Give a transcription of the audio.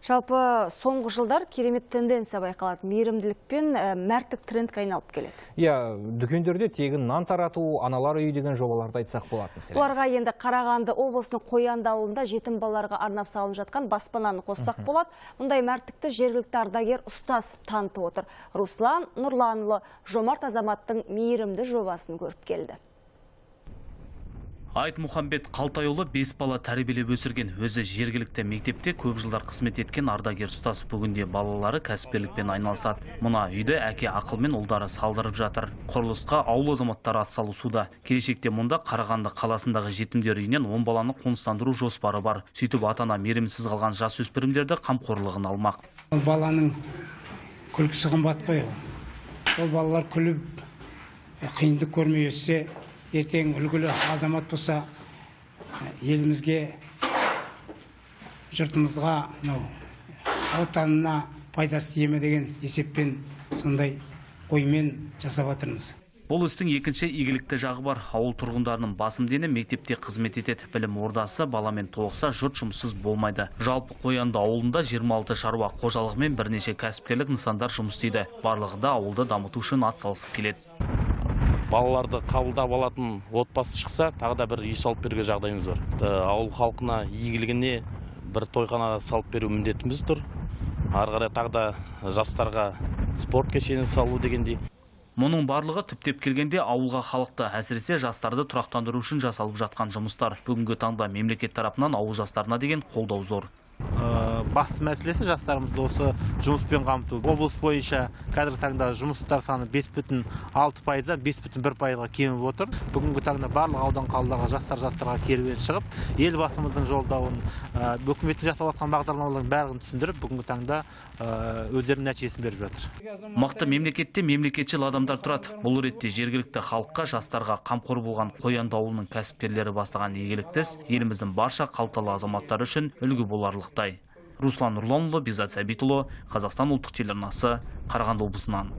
Жалпы соңғы жылдар керемет тенденция байқалады. Мейірімділік пен мәрттік трендке айналып келеді. Иә, дүкендерде тегін нан тарату, аналар үйі деген жобаларды айтсақ болады, мәселен. Бұларға енді Қарағанды облысының Қоянды ауылында жетім балаларға арнап салынып жатқан баспананы қоссақ болады. Мұндай мәрттікті жергілікті ардагер ұстаз танытып отыр. Руслан Нұрланұлы жомарт азаматтың мейірімді жобасын көріп келді. Айтмұхамбет Қалтайұлы 5 бала тәрбиелеп өсірген. Өзі жергілікті мектепте көп жылдар қызмет еткен ардагер ұстаз. Бүгінде балалары кәсіпкерлікпен айналысады. Мына үйді әке ақылмен ұлдары салдырып жатыр. Құрылысқа ауыл азаматтары атсалысуда. Келешекте мұнда Қарағанды қаласындағы жетімдер үйінен 10 баланы қоныстандыру жоспары бар. Сөйтіп ата-ана мейірімсіз қалған жасөспірімдерді қамқорлығына алмақ. Баланың күлкісі қымбат қой. Ол балалар күліп, қиындық көрмей өссе, ертең үлгілі азамат болса, елімізге, жұртымызға, отанына пайдасы тие ме деген есеппен сондай оймен жасап жатырмыз. Бұл істің екінші игілікті жағы бар. Ауыл тұрғындарының басым дені мектепте қызмет етеді. Білім ордасы баламен толықса, жұрт жұмыссыз болмайды. Жалпы Қоянды ауылында 26 шаруа қожалығы мен бірнеше кәсіпкерлік нысандар жұмыс істейді. Барлығы да ауылды дамыту үшін атсалысып келеді. Балаларды қабылдап алатын отбасы шықса, тағы да бір үй салып беруге жағдайымыз бар. Ауыл халқына игілігіне бір тойхана салып беру міндетіміз тұр. Ары қарай тағы да жастарға спорт кешенін салу дегендей. Мұның барлығы түптеп келгенде ауылға халықты, әсіресе жастарды тұрақтандыру үшін жасалып жатқан жұмыстар. Бүгінгі таңда мемлекет тарапынан ауыл жастарына деген қолдау зор. Басты мәселесі жастарымызды осы жұмыспен қамту. Облыс бойынша қазіргі таңда жұмыстар саны 5,6%-дан 5,1%-ға кеміп отыр. Бүгінгі таңда барлық аудан қалаларға жастарға керуен шығып, елбасымыздың жолдауын, үкіметтің жасап жатқан бағдарламалардың барлығын түсіндіріп, бүгінгі таңда өздерінің нәтижесін беріп жатыр. Мықты мемлекетте мемлекетшіл адамдар тұрады. Бұл ретте жергілікті халыққа, жастарға қамқор болған Қоянды ауылының кәсіпкерлері бастаған игілікті іс еліміздің барша қалталы азаматтары үшін үлгі боларлықтай. Руслан Нұрланұлы, Бекзат Сәбитұлы, Қазақстан ұлттық телеарнасы, Қарағанды облысынан.